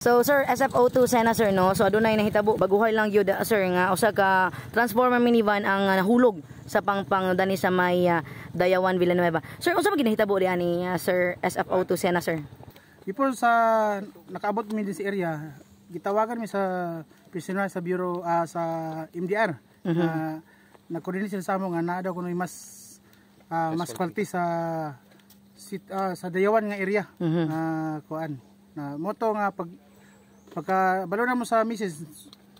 So sir, SFO2 Sena, sir, no. So adunay nahitabo baguhay lang gyud, sir, nga usa ka transformer minivan ang nahulog sa pangpang dani sa may Dayawan, Villanueva. Sir, unsa man ginahitabo di ani, sir SFO2 Sena, sir? Before sa nakaabot mi din sa area, gitawagan mi sa prisoner sa bureau, sa MDR. Na nag-coordinate sila sa amo nga naa daw kuno mas quality sa Dayawan nga area. Kuan na moto nga pag pagka balo na mo sa misis,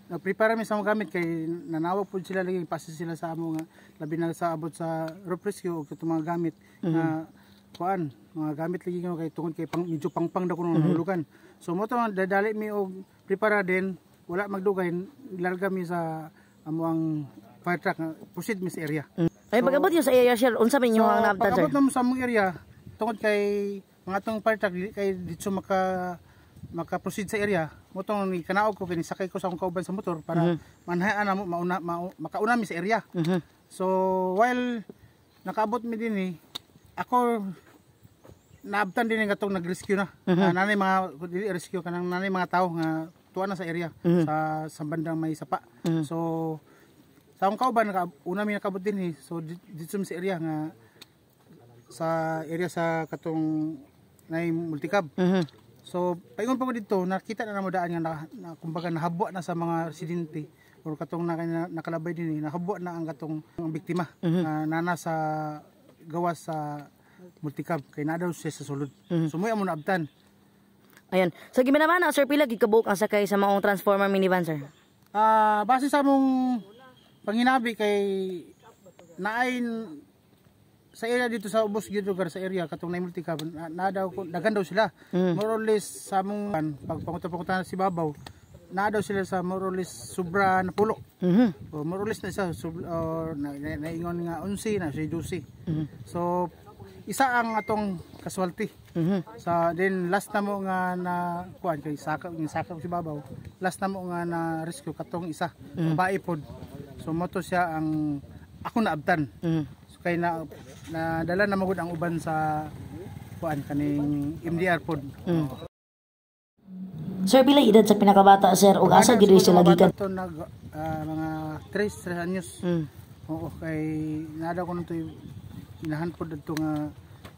nagprepare mi sa mga gamit kay nanawag pud sila lagi, pasa sila sa amo nga labi na sa abot sa rope rescue ug katong mga gamit na kuan, mga gamit lagi nga kay tungod kay pang, medyo pangpang daw kuno nahulugan. So mo to dadali mi og prepare din, wala magdugay larga mi sa amo ang fire truck nga proceed mi sa area. Ay, pag-abot niyo sa area, sir, unsa man inyo ang naabtan, sir? Pag-abot na mo sa among area, tungod kay mga atong fire truck dili kay dito maka proceed sa area, mo tong ni kanaog ko kini sakay ko sa akong kauban sa motor para manhayaan na mo mauna makauna mi sa area. So while nakaabot mi din eh, ako naabtan din nga atong nag-rescue na. Nanay mga dili rescue, kanang nanay mga tao nga tuwa na sa area sa bandang may sapa. So sa akong kauban naka, una mi nakabot din eh. So dito mi sa area nga sa area sa katong nay multicab. So paingon pa ko dito, nakita na namo daan nga na kumbaga nahabwa na sa mga residente or katong nakalabay din eh, nahabwa na ang katong ang biktima na nana sa gawas sa multicab kay naa daw siya sa sulod. So mo amo naabtan. Ayan. So giminamana, sir, pila gid kabuok ang sakay sa maong transformer minivan, sir? Base sa among panginabi kay naay sa area dito sa ubos gyud lugar sa area katong nay multicab na daw daghan daw sila. More or less sa among pag panguta-panguta si babaw, naa daw sila sa more or less sobra na pulo. O, more or less na isa sub, or, naingon nga 11 na siya 12. So isa ang atong casualty. Sa then last na mo nga na kuan kay saka yung saka si babaw. Last na mo nga na rescue katong isa, babae pod. So mo to siya ang ako naabtan. So kay na nadala na magud ang uban sa kuan kaning MDR pod. Sir, pila edad sa pinakabata, sir, ug asa gid sila gikan? To nag mga 3 anyos. Oo, kay naa daw kuno to inahan pod adto nga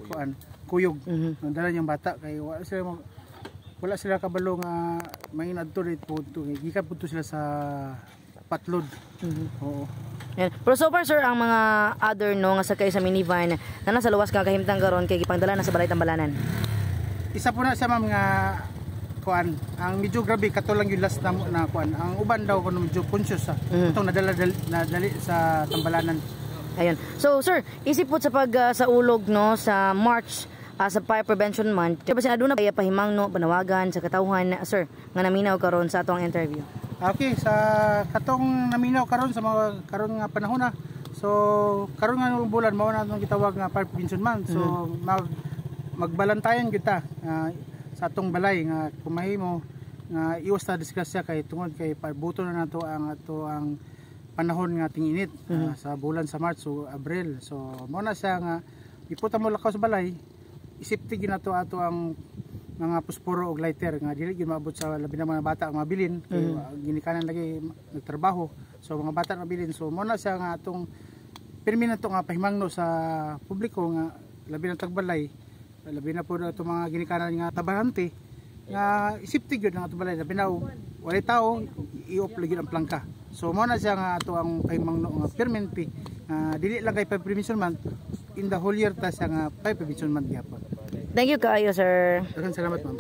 kuan kuyog. Nadala niyang bata kay wala sila kabalo nga may adto dito to gikan pud to sila sa Patlod. Oo. Yan. Pero so far, sir, ang mga other no nga sakay sa minivan na nasa luwas nga kahimtang karon kay gipangdala na sa balay tambalanan. Isa po na siya, ma'am, nga kuan ang medyo grabe kato lang yung last na, na kuan ang uban daw kuno medyo conscious sa itong nadala nadali sa tambalanan. Ayun. So sir, isip po sa pag sa ulog no sa March, sa Fire Prevention Month. Kaya ba aduna ba pahimangno, panawagan sa katawhan, sir, nga naminaw karon sa atong interview? Okay, sa katong naminaw karon sa mga karon nga panahon na. So karon nga bulan mao na atong gitawag nga Fire Prevention Month. So magbalantayan kita sa atong balay nga kumahimo nga iwas ta disgrasya kay tungod kay pabuto na nato ang ato ang panahon nga ting-init sa bulan sa March o Abril. So mao na siya nga iputa mo lakaw sa balay, isipti gyud nato ato ang mga posporo og lighter nga dili gyud maabot sa labi na mga bata ang mabilin kay ginikanan lagi nagtrabaho, so mga bata mabilin. So mao na siya nga atong pirmi na to nga pahimangno sa publiko nga labi na tagbalay, labi na po na itong mga ginikanan nga tabahante nga isipti gyud ang atong balay, labi na walay tao, i-off lagi ang plangka. So mao na siya nga ato ang pahimangno nga permanente, dili lang kay Fire Prevention Month, in the whole year ta siya nga Fire Prevention Month gyapon. Thank you kaayo, sir. Daghang salamat, ma'am.